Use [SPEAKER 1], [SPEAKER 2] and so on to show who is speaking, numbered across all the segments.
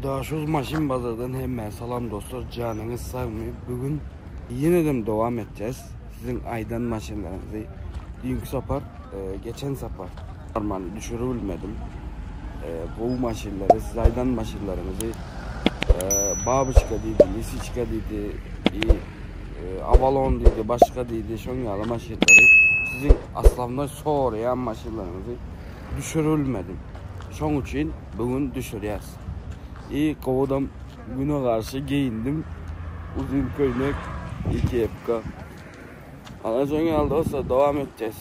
[SPEAKER 1] Daşoguz maşyn bazardan hemmä salam dostlar janyňyz sagmy bugün ýenedem dowam etjäs siziň aýdan maşynlaryňyzy düýnki sapar geçen sapar armany düşüribilmedim gowy maşynlary siz aýdan maşynlaryňyzy babyçka diýdi lisiçka diýdi avalon diýdi başga diýdi şoň ýaly maşynlary siziň aslamda soraýan maşynlaryňyzy düşürilmedim. Şoň üçin bu gün düşürýäs. I gowudam güne garşy geýindim. Uzyn köýnek, i kepka. Ana şoň ýaly dostlar dowam etjek.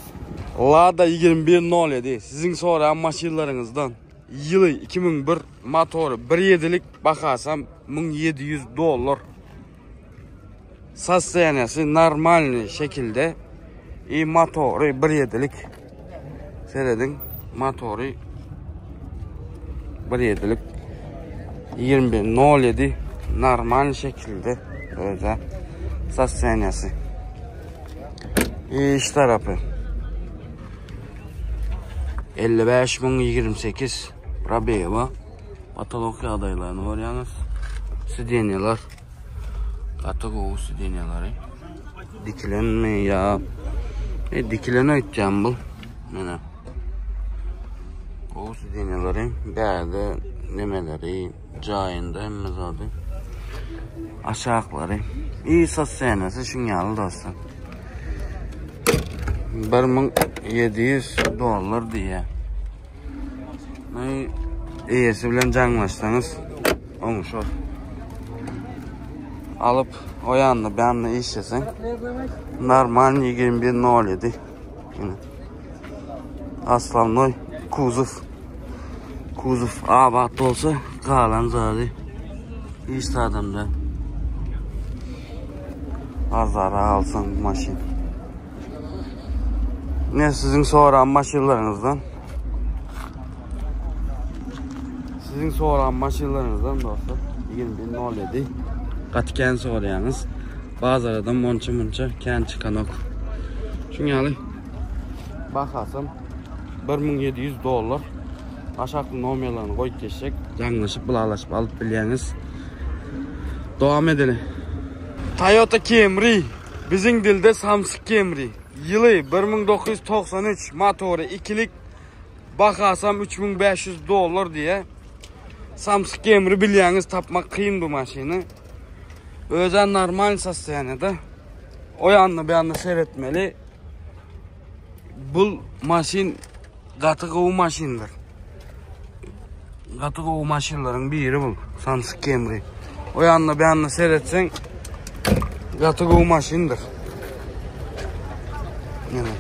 [SPEAKER 1] Lada 2107 siziň soraýan maşynlaryňyzdan. Ýyly 2001, motory 1.7-lik, bahasam 1700 dollar. Sostoýaniýasy normalny şekilde. I motory 1.7-lik. Serediň, motory 1.7-lik. 21.07 normal şekilde öze sostoýaniýasy. İş tarapy. 55.028 probegi Patolog ýagdaýlaryny görýäňiz. Sidenýalar gaty gowy sidenýalary. Dikilenmi ýa e, dikilen öýtýän bu. Mene. Gowy sidenýalary, bärde nemeleri, jaýynda hemme zady. Aşaklary. İyi sostenesi şuň ýaly dostlar. 1700 dollar diýýär. Eýesi bilen jaňlaşsaňyz oňuşar. Alyp o ýanyna bu ýanyna işleseň normal 21.07. Ine. Aslannoý kuzow. Kuzow abat bolsa galan zady hiç adamda. Azara alsaň bu maşyn. Ne siziň soran maşynlaryňyzdan? Siziň soran maşynlaryňyzdan dostlar 21.07 gaty kän soraýaňyz. Bazardan monça munça kän çykanok. Şuň ýaly bahasam 1700 dollar. Aşakda nomerlerini goýup geçjek. Jaňlaşyp, ylalaşyp alyp bilýäňiz. Dowam edeli. Toyota Camry Biziň dilde samsyk Camry. Ýyly 1993, motory ikilik, bahasam 3500 dollar diýýär. Samsyk Camry bilýäňiz tapmak kyn bu maşyny. Özä normal sostoýaniýada. O ýanyna bu ýanyna seretmeli. Bu maşyn gaty gowy maşyndyr. Gaty gowy maşynlaryň biri bu. Samsyk Camry. O ýanyna bu ýanyna seretseň gaty gowy maşyndyr. Ýene.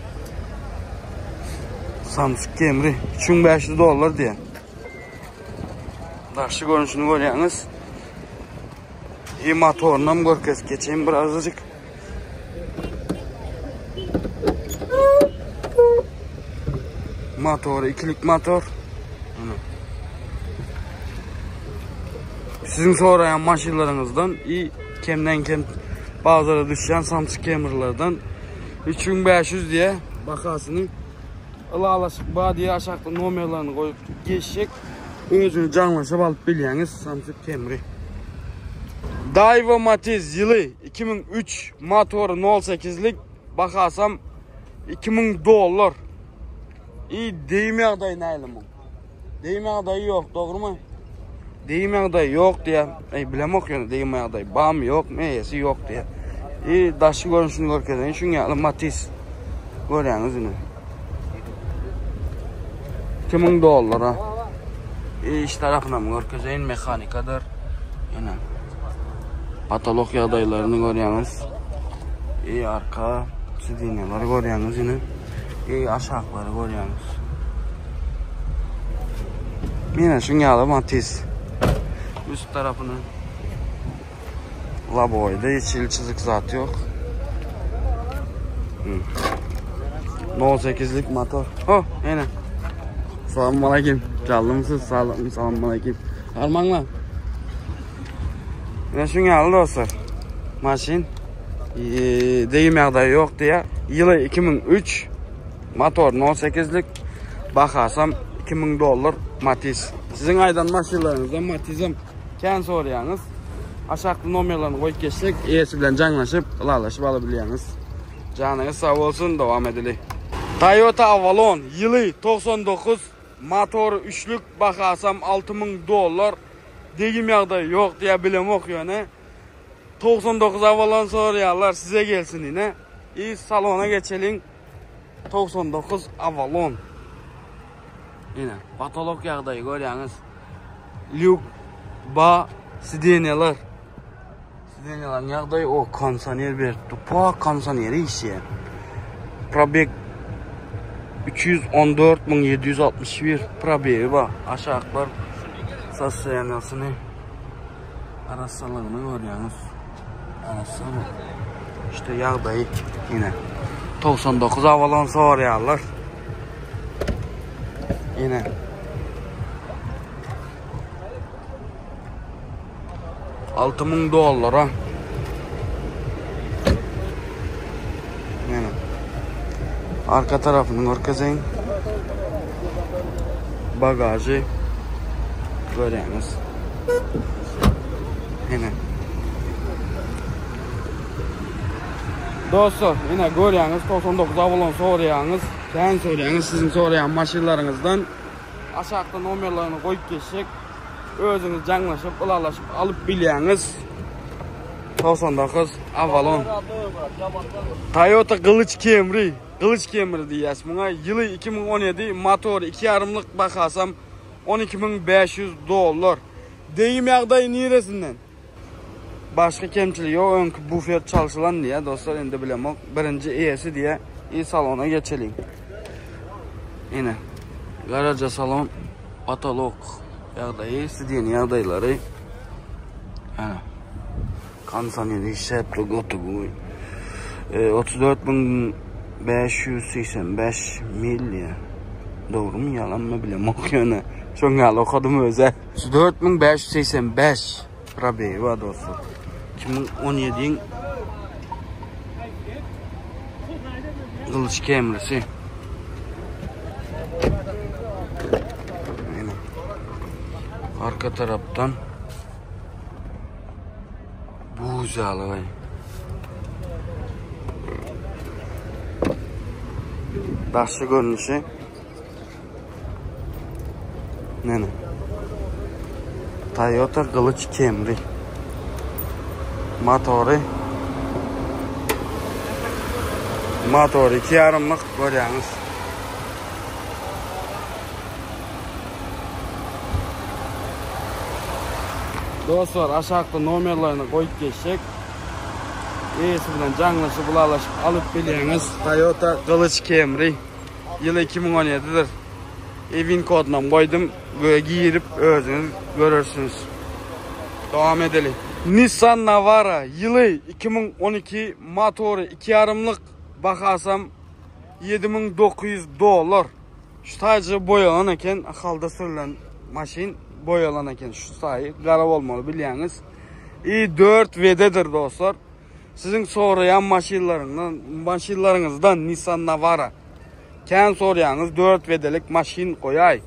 [SPEAKER 1] Samsyk Camry 3500 dollar diýen. Daşy görnüşini görýäňiz. İyi motorunam görkezip geçeyim birazcık. Motory ikilik motor. Siziň soraýan maşynlaryňyzdan i kemden kem bazara düşýän Samsung Camry'lardan 3500 diýe bahasyny ylalaşyk bar diýe aşakda nomerlerini goýup geçjek. Özüňiz jaňlaşyp alyp bilýäňiz Samsung Camry. Daiwa Matiz ýyly 2003 motory 0.8-lik bahasam 2000 dollar. I deyim ýagdaýy näle muň? Deyim ýagdaýy ýok, dogrumy? Deyim ýagdaýy ýok diýä. Ey bilemok ýöne deyim ýagdaýy bamy ýokmy, eýesi ýok diýä. I daşy görnüşini görkezeýin. Şuň ýaly Matiz görýäňiz ine. 2000 dollara. Iş tarapyny hem görkezeýin, mehanikadyr. Ýene patolog ýagdaýlaryny görýäňiz. I arka sidinýalar görýäňiz ýene. I aşaklary görýäňiz. Ýene şuň ýaly Matiz. Üst tarapyny Laboyda hiç hili çyzyk zat ýok. 0.8'lik motor. Oh, ene. Salam aleyküm. Canlı mısınız? Sağlık Salam aleyküm. Armanla. Ene şuň ýaly dostlar. Maşyn degim ýagdaýy ýok diýä. Ýyly 2003, motor 0.8'lik, bahasam 2000 dollar Matiz. Siziň aýdan maşynlaryňyzdan Matizem. Kän soraýaňyz. Aşakda nomerlerini goýup geçsek, eýesi bilen jaňlaşyp, ylalaşyp alabilýäňiz. Janyňyz sag bolsun, dowam edeli. Toyota Avalon ýyly 99, motory üçlük, bahasam 6000 dollar. Degim ýagdaýy ýok diýä bilemok ýöne. 99 Avalon soraýarlar, size gelsin ine. I salona geçeliň. 99 Avalon. Ine, patolog ýagdaýy görýäňiz. Lýuk, ba, sidenýalar. Sidenýalaryň ýagdaýy o kondisioner beripdi. Pa kondisioneri işleýär. Probeg 314761 probegi bar. Aşaklar sostoýaniýasyny arassalygyny görýäňiz. Arassa bu. İşte ýagdaýy ine. 99 Avalon soraýarlar. Ine. 6000 dollara. Ine. Arka tarafyny görkezeýin. Bagajy görýäňiz. Ine. Dostlar, ine görýäňiz 99 Avalon soraýaňyz. Kän soraýaňyz siziň soraýan maşynlaryňyzdan. Aşakda nomerlerini goýup geçjek. Özüňiz jaňlaşyp, ylalaşyp alyp bilýäňiz. 99 Avalon. Toyota Gylyç Camry. Gylyç Camry diýýäs muňa. Ýyly 2017, motory 2,5-lyk bahasam 12500 dollar. Degim ýagdaýy niresinden? Başga kemçiligi ýok, öňki bufer çalşylan diýýär dostlar, indi bilemok. Birinji eýesi diýýär. I salona geçeliň. Ine. Garaja salon, patolok ýagdaýy, sideniýe ýagdaýlary. Ana. Kondisioner işläp dur, gotowy. 34585 mil diýýär. Dogrumy, ýalanmy bilemok ýöne. Şoň ýaly okadym özä. 34585 probegi bar dostlar. 2017-iň Gylyç Camry'si. Aynen. Arka tarapdan buz ýaly. Daşy görnüşi. Nene. Toyota Gylyç Camry. Motory. Motory iki ýarymlyk görýäňiz. Dostlar aşakda nomerlerini goýup geçjek. Eýesi bilen jaňlaşyp, ylalaşyp alyp bilýäňiz. Toyota Gylyç Camry. Ýyly 2017-dir. Evin kodunam goýdum. Göýe girip özüňiz görersiňiz. Dowam edeli. Nissan Navara ýyly 2012 motory 2,5-lyk bahasam 7900 dollar. Şu taýjy boýalan eken, halda sürülen maşyn boýalan eken şu taýy. Gara bolmaly bilýäňiz. I 4 VD-dir dostlar. Siziň soraýan maşynlaryňdan, maşynlaryňyzdan Nissan Navara. Kän soraýaňyz 4 wedelik maşyn goýaý.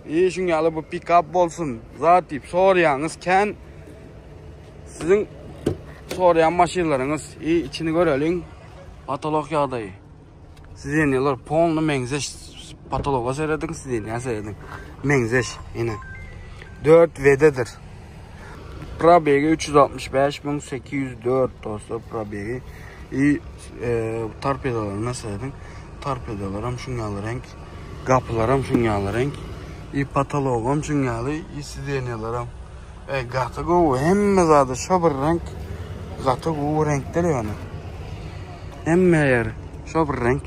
[SPEAKER 1] I şuň ýaly bu pikap bolsun, zat diýip soraýaňyz kän. Siziň soraýan maşynlaryňyz i içini göreliň. Patolog ýagdaýy. Sidenýalar polny meňzeş patologa serediň, sidenýa serediň. Meňzeş ine. 4 WD-dir. Probegi 365804 dostlar probegi. I e, torpedalaryna serediň. Torpedalaram şuň ýaly reňk. Gapylaram şuň ýaly reňk. I patologam şuň ýaly, i sidenýalaram. E, gaty gowy, hemme zady şo bir reňk. Gaty gowy reňkler ýöne. Hemme ýeri şo bir reňk.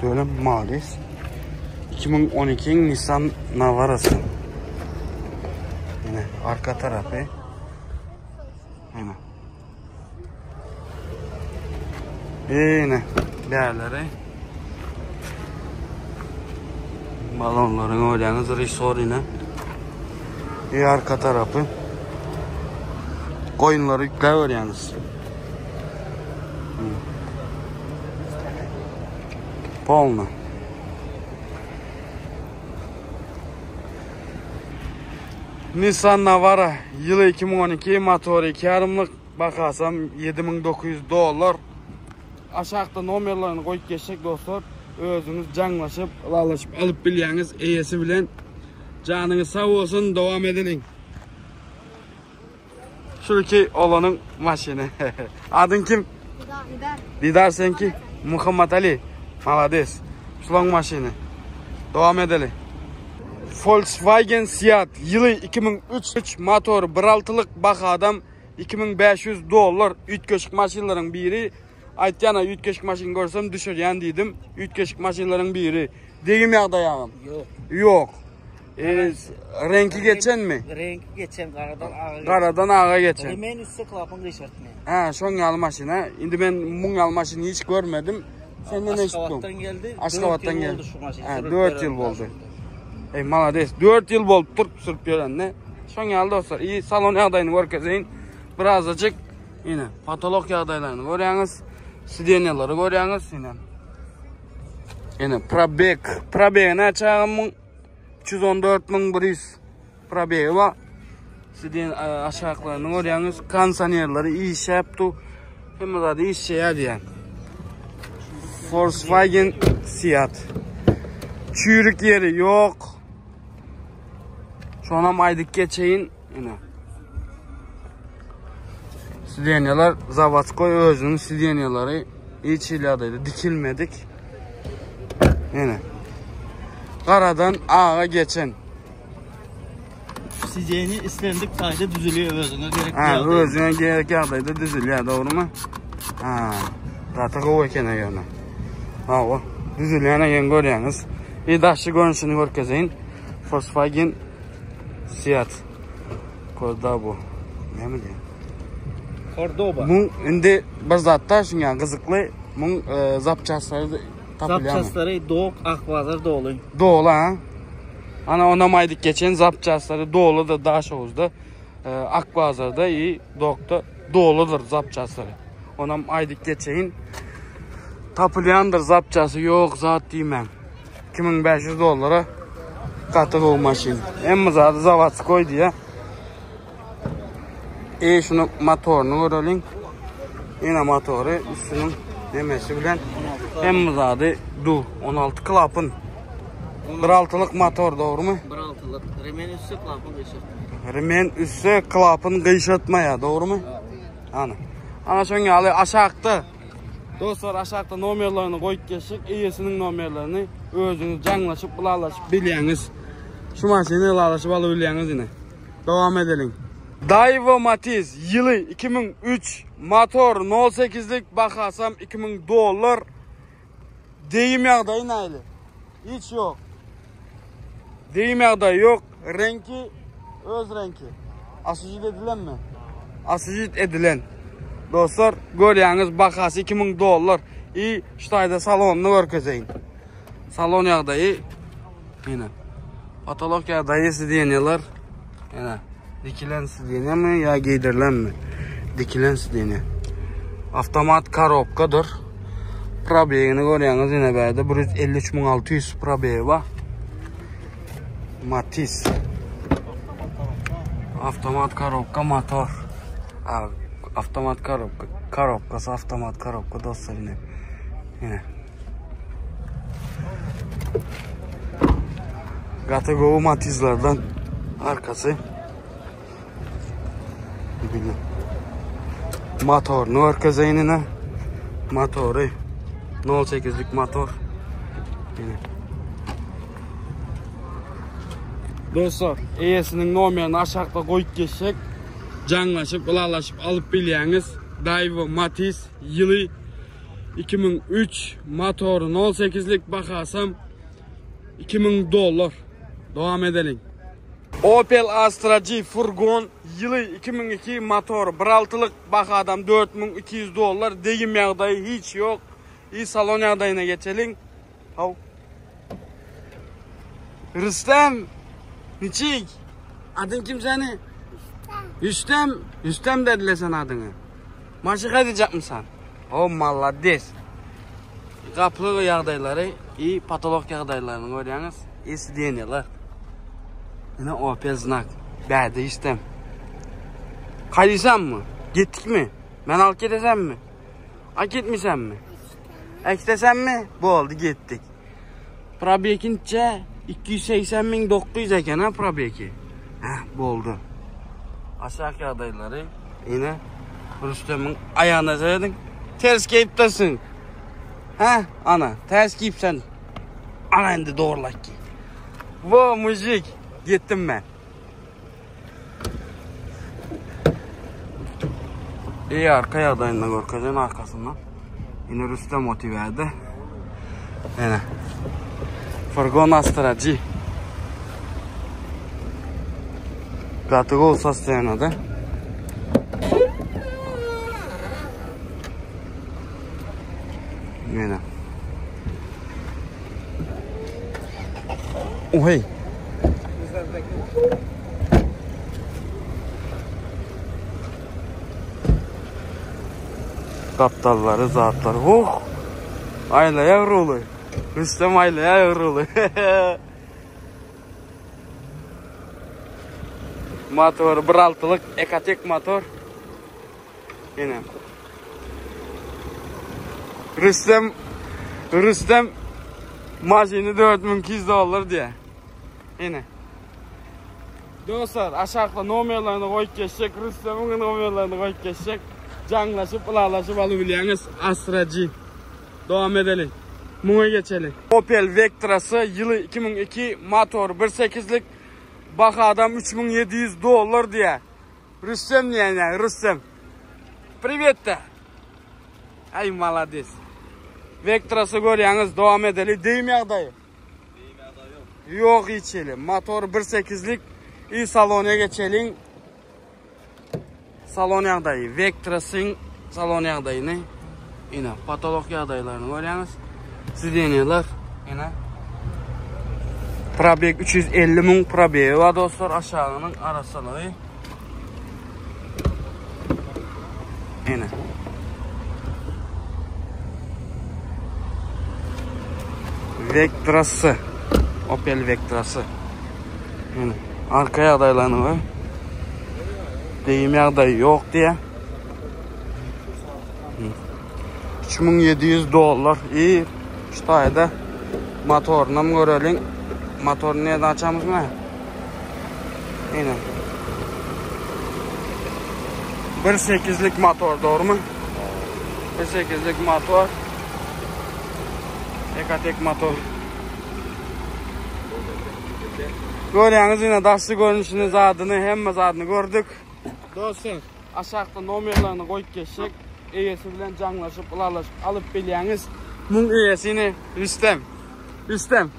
[SPEAKER 1] Şöyle malis. 2012 Nissan Navara'sy. Yine arka tarafı. Yine. Yine bärleri. Balonlaryň görýäňiz resor ine. E arka tarapy. Goýunlary ýükläp görýäňiz. Polny. Nissan Navara ýyly 2012 motory 2 ýarymlyk bahasam 7900 dollar. Aşakda nomerlerini goýup geçjek dostlar. Özüňiz jaňlaşyp, ylalaşyp alyp bilýäňiz eýesi bilen. Janyňyz sag bolsun, dowam edeliň. Şu iki oglanyň maşyny. Adyň kim? Didar. Didar senki? Muhammet Ali. Malades. Şulaň maşyny. Dowam edeli. Volkswagen Seat ýyly 2003 motory 1.6-lyk bahadam 2500 dollar üýtgeşik maşynlaryň biri. Aýtýan-a üýtgeşik maşyn görsem düşürýän diýdim. Üýtgeşik maşynlaryň biri. Degim ýagdaý agam.
[SPEAKER 2] Ýok.
[SPEAKER 1] Ýok. E, reňki geçenmi?
[SPEAKER 2] Reňki geçen garadan aga.
[SPEAKER 1] Garadan aga geçen.
[SPEAKER 2] Remen üstü klapon gyşartma.
[SPEAKER 1] Ha, şoň ýaly maşyn ha. Indi men muň ýaly maşyny hiç görmedim. Senden eşitdim.
[SPEAKER 2] Aşgabatdan geldi.
[SPEAKER 1] Aşgabatdan geldi.
[SPEAKER 2] şu maşyn.
[SPEAKER 1] Ha, 4 ýyl boldy. Ey malades, 4 ýyl bolup durup sürüp ýörende. Şoň ýaly dostlar, iyi salon ýagdaýyny görkezeýin. Birazajyk ine patolog ýagdaýlaryny görýäňiz. Sidenýalary görýäňiz ine. Ine probeg, probegi näçe agam muň? 314100 probegi bar. Siden e, aşaklaryny görýäňiz, kondisionerleri işläp dur. Hemme zady işleýär diýen. Volkswagen Seat. Çüýrük ýeri ýok. Şonam aýdyp geçeýin. Ine. Sidenýalar zawodskoý özüniň sidenýalary hiç hili ýagdaýda dikilmedik. Ine. Garadan aga geçen.
[SPEAKER 2] Sideni islendik taýda düzülýär özüňe gerek
[SPEAKER 1] Ha, özüňe gerek ýagdaýda düzülýär, dogrumy? Ha, gaty gowy eken ýöne. Hawa, düzülýän eken görýäňiz. Bir daşy görnüşini görkezeýin. Volkswagen Seat Cordoba. Näme diýýär?
[SPEAKER 2] Cordoba.
[SPEAKER 1] Muň indi bir zatda şuňa gyzykly, muň e, zapçaslary tapylýar.
[SPEAKER 2] Zapçaslary dok Akbazar doly.
[SPEAKER 1] Doly ha. Ana onam aýdyp geçen zapçaslary doludyr Daşoguzda, e, Akbazarda i dokda doludyr zapçaslary. Onam aýdyp geçeýin. Tapylýandyr zapçasy ýok zat diýmäň. 2500 dollara gaty gowy maşyn. Hemme zady zawodskoý diýýär. E şunu motoryny göreliň. Ýene motory üstüniň nemesi bilen hemme zady du 16 klapyn. 1.6-lyk motor dogrumy?
[SPEAKER 2] 1.6-lyk. Remen üstü klapyn gyşartma.
[SPEAKER 1] Remen üstü klapyn gyşartmaýar, dogrumy? Ana. Ana şoň ýaly aşakda Dostlar aşakda nomerlerini goýup geçdik. Eýesiniň nomerlerini özüňiz jaňlaşyp, ylalaşyp bilýäňiz. Şu maşyny ylalaşyp alyp bilýäňiz ine. Dowam edeliň. Daiwa Matiz ýyly 2003 motor 0.8-lik bahasam 2000 dollar. Deyim ýagdaýy näli? Hiç ýok. Deyim ýagdaýy ýok. Reňki öz reňki. Asujit edilenmi? Asujit edilen. Dostlar, görýäňiz bahasy 2000 dollar. I şu taýda salonyny görkezeýin. Salon ýagdaýy ýene. Patolog ýagdaýy sidenýalar. Ýene dikilen sidenýami ýa geýdirilenmi? Dikilen sidenýa. Avtomat korobkadyr. Probegini görýäňiz ýene bärde 153600 probegi bar. Matiz. Avtomat korobka motor. Avtomat korobka, korobkasy avtomat korobka dostlar ine. Ine. Gaty gowy Matizlerden arkasy. Bilin. Motoryny görkezeýin ine. Motory 0.8-lik motor. Ine. Dostlar, eýesiniň nomerini aşakda goýup geçsek, jaňlaşyp, ylalaşyp alyp bilýäňiz. Daiwa Matiz ýyly 2003 motory 0.8-lik bahasam 2000 dollar. Dowam edeliň. Opel Astra G furgon ýyly 2002 motory 1.6-lyk bahadam 4200 dollar. Degim ýagdaýy hiç ýok. I salon ýagdaýyna geçeliň. Haw. Rüstem niçik? Adyň kim seni? Rüstem. Rüstem dediler sen adyňy. Maşyn haýdajakmysan? O malades. Gaply ýagdaýlary i patolog ýagdaýlaryny görýäňiz. I sidenýalar. Ine Opel znak. Bärde işdem. Kaýdyşammy? Gitdikmi? Men alyp getesemmi? A gitmişemmi? Äkitesemmi? Boldy gitdik. Probekinçe 280 900 eken ha probeki. Heh boldy. Aşak ýagdaýlary ine Rüstemiň aýagyna serediň. Ters geýipdirsiň. Hä, ana, ters geýipsen. Ana indi dogurlak giý. Wo, mujik, gitdim men. İyi arka ýagdaýynda görkezen arkasyndan. Ine Rüstem otyberdi. Ene. Furgon Astra G. Gaty gowy sostoýanada. Ene. Oy. Gapdallary, zatlary. Oh! Aýlaýar ruly. Rüstem aýlaýar ruly. Motory 1.6-lyk Ecotec motor. Ine. Rüstem Rüstem maşyny 4200 dollar diýe. Ine. Dostlar, aşakda nomerlerini goýup geçjek, Rüstemiň nomerlerini goýup geçjek. Jaňlaşyp, ylalaşyp alyp bilýäňiz. Astra G. Dowam edeliň. Muňa geçeliň. Opel Vectra-sy ýyly 2002, motory 1.8-lik, bahadam 3700 dollar diýýär. Rüstem diýýän ýaly, Rüstem. Privet de. Aý, malades. Vectra-sy görýäňiz, dowam edeli. Degim ýagdaýy. Ýok hiç hili. Motor 1.8-lik. I salona geçeliň. Salon ýagdaýy. Vectra-syň salon ýagdaýyny. Ine, patolog ýagdaýlaryny görýäňiz. Sidenýeler. Ine. Probeg 350 müň probegi bar dostlar. Aşagynyň arassalygy. Ine. Vectrası. Opel Vectrası. Ine. Arka ýagdaýlaryny gör. Degim ýagdaýy ýok diýä. 3700 dollar. I şu taýda motorynam göreliň. Motoryny nirden açamyz mı? Ine. 1.8'lik motor doğru mu? 1.8'lik motor. Ekatek motor. Görýäňiz ine daşky görnüşini, zadyny, hemme zadyny gördük. Dostlar, aşakda nomerlerini goýup geçjek. Eýesi bilen jaňlaşyp, ylalaşyp alyp bilýäňiz. Muň eýesi ine Rüstem. Rüstem.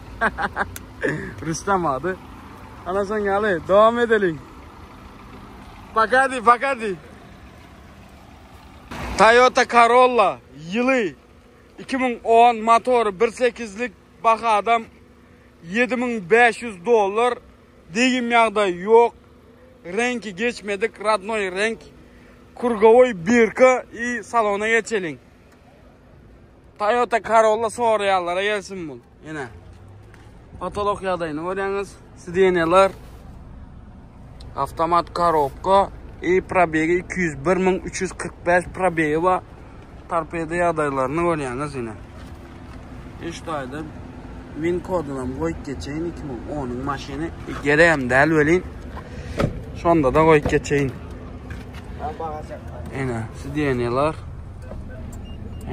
[SPEAKER 1] Rüstem ady. Ana şoň ýaly, dowam edeliň. Pagadi, pagadi. Toyota Corolla ýyly 2010 motory 1.8-lik bahadam 7500 dollar degim ýagdaýy ýok. Reňki geçmedik, radnoý reňk. Kurgowoý birka i salona geçeliň. Toyota Corolla soraýanlara gelsin bu. Ine. Patolog ýagdaýyny görýäňiz. Sidenýeler. Avtomat korobka i probegi 201345 probegi bar. Torpeda ýagdaýlaryny görýäňiz ine. Üç taýda win kodunam goýup geçeýin 2010-yň maşyny. Geregem däl welin. Şonda da goýup geçeýin. Ine, sidenýeler.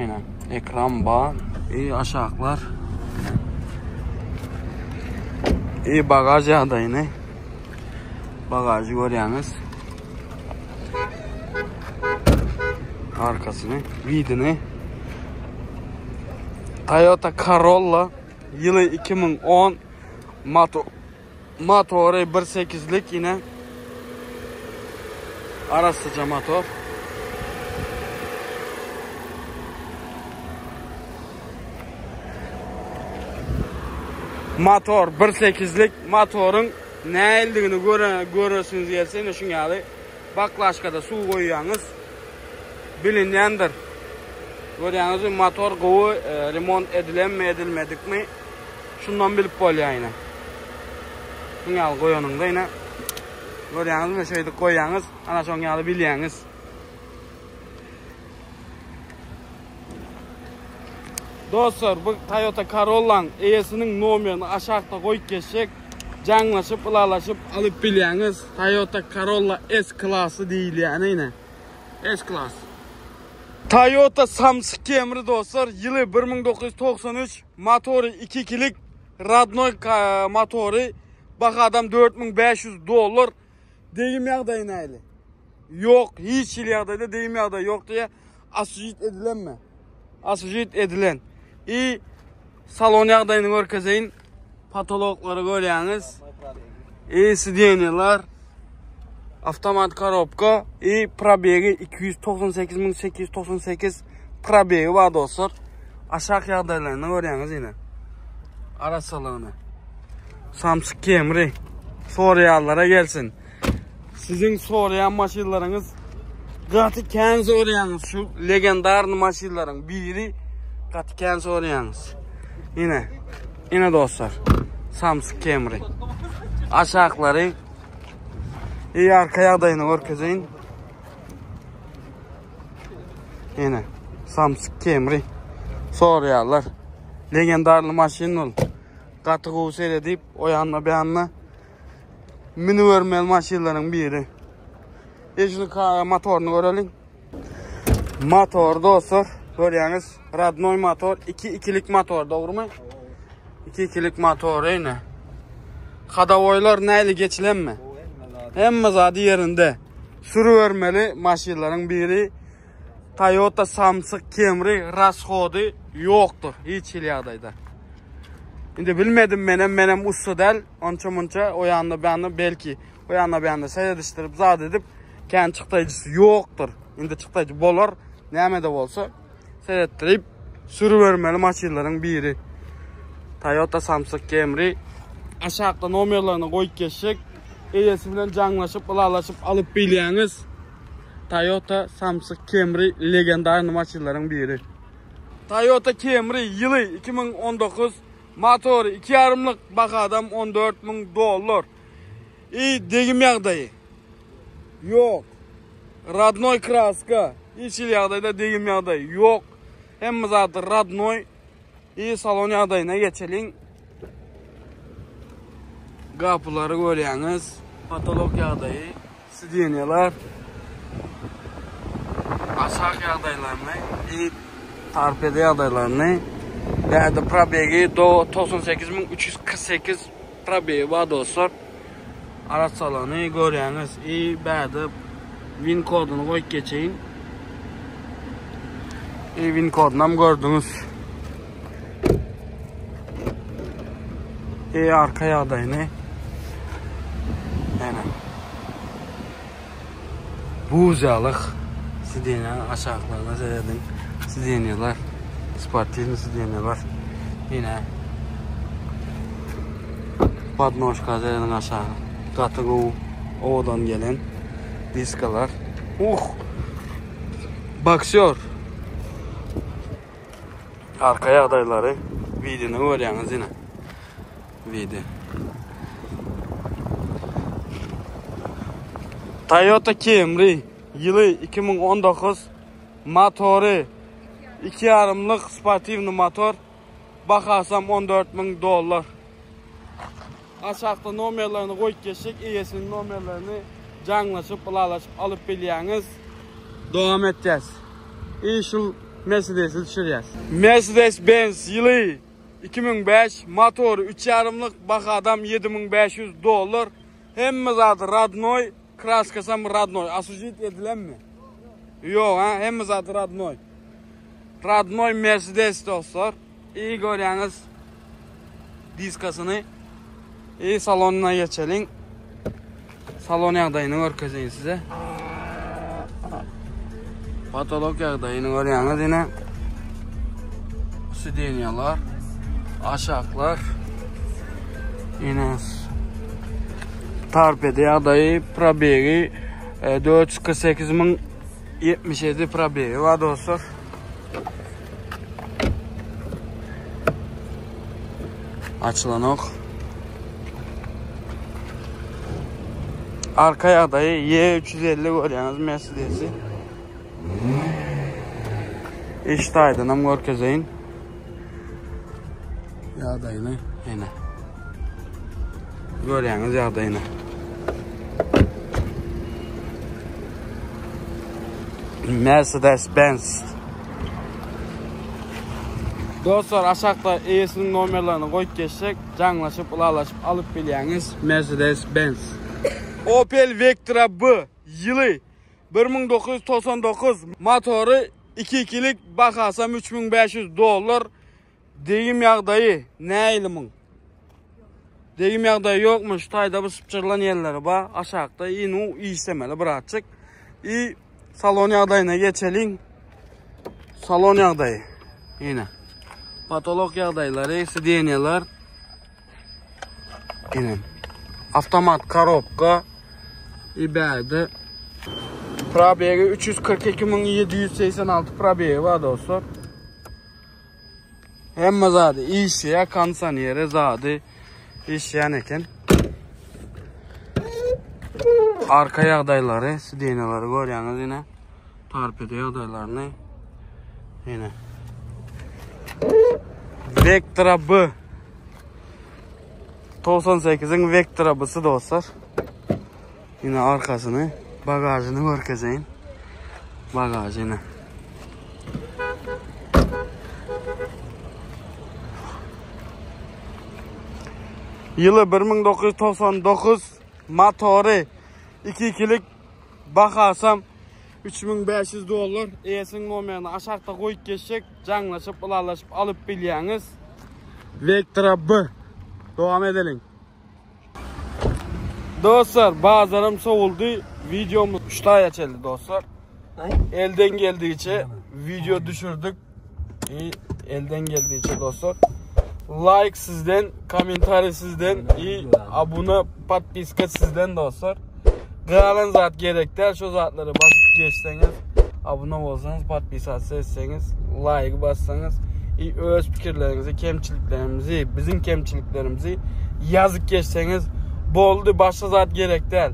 [SPEAKER 1] Ine, ekran bar. I aşaklar. I bagaj ýagdaýyny. Bagajy görýäňiz. Arkasyny, widini. Toyota Corolla ýyly 2010 motor motory 1.8-lik ýene arassaja motor. Motor 1.8-lik motoryň näildigini göre göresiňiz gelse ine şuň ýaly baklaşkada suw goýýaňyz bilinýändir. Görýäňizmi motor gowy e, remont edilenmi edilmedikmi şundan bilip bolýar ine. Şuň ýaly goýanyňda ine. Görýäňizmi? Şeýdip goýýaňyz, ana şoň ýaly bilýäňiz. Dostlar, bu Toyota Corolla'ň eýesiniň nomerini aşakda goýup geçjek. Jaňlaşyp, ylalaşyp alyp bilýäňiz. Toyota Corolla S klasy diýilýäni ine. S klas. Toyota Samsyk Camry dostlar, ýyly 1993, motory 2 ikilik, radnoy motory, bahadam 4500 dollar. Degim ýagdaýy näli? Ýok, hiç hili ýagdaýda degim ýagdaýy ýok diýe. Asujit edilenmi? Asujit edilen. I salon ýagdaýyny görkezeýin. Patologlary görýäňiz. I sidenýeler. Avtomat korobka i probegi 298898 probegi bar dostlar. Aşak ýagdaýlaryny görýäňiz ýene. Arassalygyny. Samsung Camry soraýanlara gelsin. Siziň soraýan maşynlaryňyz gaty kän soraýaňyz şu legendarny maşynlaryň biri gaty kän soraýaňyz. Ine. Ine dostlar. Samsung Camry. Aşaklary İyi arka ýagdaýyny görkezeýin. Ine. Samsung Camry soraýarlar. Legendarly maşyn ol. Gaty gowy seredip, o ýanna bu ýanna münübermeli maşynlaryň biri. E şunu motoryny göreliň. Motor dostlar, görýäňiz, radnoy motor, 2 ikilik motor, dogrumy? 2 ikilik motor ine. Hadawoýlar näli geçilenmi? Hemme zady ýerinde. Sürübermeli maşynlaryň biri. Toyota Samsyk Camry rashody ýokdur hiç hili ýagdaýda. Indi bilmedim menem menem ussa däl. Onça munça o ýanda bu ýanda belki o ýanda bu ýanda seredişdirip zat edip kän çykdaýjysy ýokdur. Indi çykdaýjy bolar. Näme-de bolsa seretdirip sürübermeli maşynlaryň biri. Toyota Samsyk Camry aşakda nomerlerini goýup geçjek. Eýesi bilen jaňlaşyp, ylalaşyp alyp bilýäňiz. Toyota Samsyk Camry legendarny maşynlaryň biri. Toyota Camry ýyly 2019 motory 2 ýarymlyk bahadam 14 müň dollar. I degim ýagdaýy. Ýok. Radnoy kraska. Hiç hili ýagdaýda degim ýagdaýy ýok. Hemme zady radnoy. I salon ýagdaýyna geçeliň. Gapylary görýäňiz. Patolog ýagdaýy, sidenýalar. Aşak ýagdaýlaryny, i torpeda ýagdaýlaryny. Bärde probegi 98348 probegi bar dostlar. Arassalygyny görýäňiz. I bärde win koduny goýup geçeýin. I win koduny hem gördüňiz. I arka ýagdaýyny. Ene. Buzalyk sidenýa aşaklaryna serediň. Sidenýalar. Sportiwny sidenýalar. Ine. Podnožka serediň aşagy. Gaty gowy owadan gelen diskalar. Uh! Boksör. Arka ýagdaýlary wideony görýäňiz ine. Video. Toyota Camry ýyly 2019 motory 2 ýarymlyk sportiwny motor bahasam 14 müň dollar. Aşakda nomerlerini goýup geçjek eýesiniň nomerlerini jaňlaşyp ylalaşyp alyp bilýäňiz. Dowam etýäs. I şul Mercedesi düşürýäs. Mercedes Benz ýyly 2005 motory 3 ýarymlyk bahadam 7500 dollar. Hemme zady radnoý, kraskasam radnoý. Asujit edilenmi? Ýok, ha, hemme zady radnoý. Radnoý Mercedes dostlar. İyi görýäňiz diskasyny. İyi salonyna geçeliň. Salon ýagdaýyny görkezeýin size. Patolog ýagdaýyny görýäňiz ýene. Sidenýalar, aşaklar. Ýene torpeda ýagdaýy, probegi 448 077 probegi bar dostlar. Açylanok. Arka ýagdaýy Y350 görýäňiz Mercedesi. Iş taýdan hem görkezeýin. Ýagdaýyny ýene. Görýäňiz ýagdaýyny. Mercedes Benz. Dostlar aşakda eýesiniň nomerlerini goýup geçsek, jaňlaşyp, ylalaşyp alyp bilýäňiz Mercedes Benz. Opel Vectra B ýyly 1999 motory 2.2-lik bahasam 3500 dollar Degim ýagdaýy nähili muň? Degim ýagdaýy ýokmy? Şu taýda bir sypjyrylan ýerleri bar. Aşakda inu işlemeli birazjyk. I salon ýagdaýyna geçeliň. Salon ýagdaýy. Ine. Patolog ýagdaýlary, sidenýalar. Ine. Avtomat korobka. I bärde probegi 342786 probegi bar dostlar. Hemme zady işleýär, kondisioneri zady işleýän eken. Arka ýagdaýlary, sidenýaları görýäňiz ine. Torpedo ýagdaýlaryny. Ine. Vectra B. 98-iň Vectra B'si dostlar. Yine arkasyny, bagajyny görkezeýin. Bagajyny. Ýyly 1999 motory 2.2-lik bahasam 3500 dollar. Eýesiniň nomerini aşakda goýup geçjek. Jaňlaşyp, ylalaşyp alyp bilýäňiz. Vectra B. Dowam edeliň. Dostlar bazaram sowuldy. Videomuz 3 taýa çeldi dostlar. Elden geldiğiçe video düşürdük. İyi, elden geldiğiçe dostlar. Like sizden, kommentariy sizden, iyi abone, podpiska sizden dostlar. Galan zat gerek däl, şu zatlary basyp geçseňiz, abone bolsaňyz, podpisasiýa etseňiz, like bassaňyz, i öz pikirleriňizi, kemçiliklerimizi, biziň kemçiliklerimizi ýazyp geçseňiz boldy, başga zat gerek däl.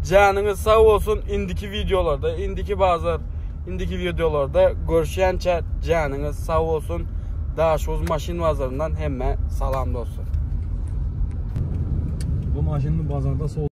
[SPEAKER 1] Janyňyz sag bolsun, indiki wideolarda, indiki bazar, indiki wideolarda görüşýänçä janyňyz sag bolsun. Daşoguz maşyn bazaryndan hemmä salam dostlar.
[SPEAKER 3] Bu maşyny bazarda sold.